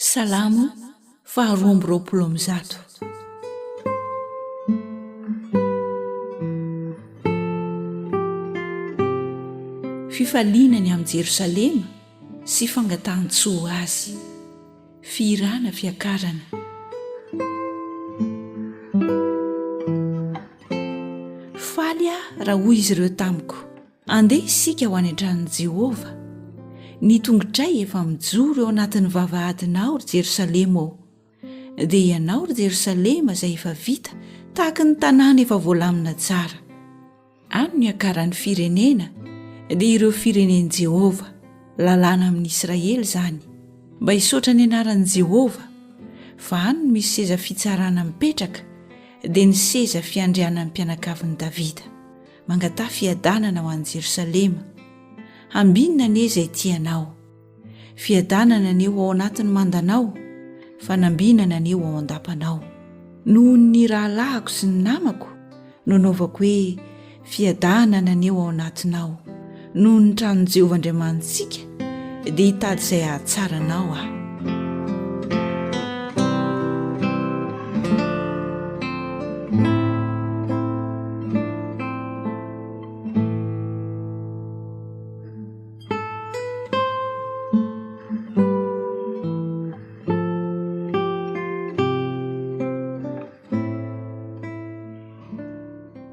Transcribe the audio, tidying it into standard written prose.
Salamo faharoa 122. Fifaliana ny amin'i Jerosalema sy fangatahan-tsoa ho azy. Fihirana fiakarana. Faly aho raha hoy izy ireo tamiko, Andeha isika ho any an-tranon'i Jehovah. Ny tongotray efa mijoro eo anatin'ny vavahadinao, ry Jerosalema ô. Dia ianao, ry Jerosalema, izay efa vita tahaka ny tanàna efa voalamina tsara. Any no iakaran'ny firenena, dia ireo firenen'i Jehovah, lalàna amin'i Israely izany, mba hisaotra ny anaran'i Jehovah, fa any no misy seza fitsarana mipetraka, dia ny seza fiandrianan'ny mpianakavin'i Davida. Mangataha fiadanana ho an'i Jerosalema. Hambinina anie izay tia anao. Fiadanana anie ho ao anatin'ny mandanao, fanambinana anie ho ao an-dapanao. Noho ny rahalahiko sy ny namako no anaovako hoe fiadanana anie ho ao anatinao. Noho ny tranon'i Jehovah Andriamanitsika dia hitady izay hahatsara anao aho.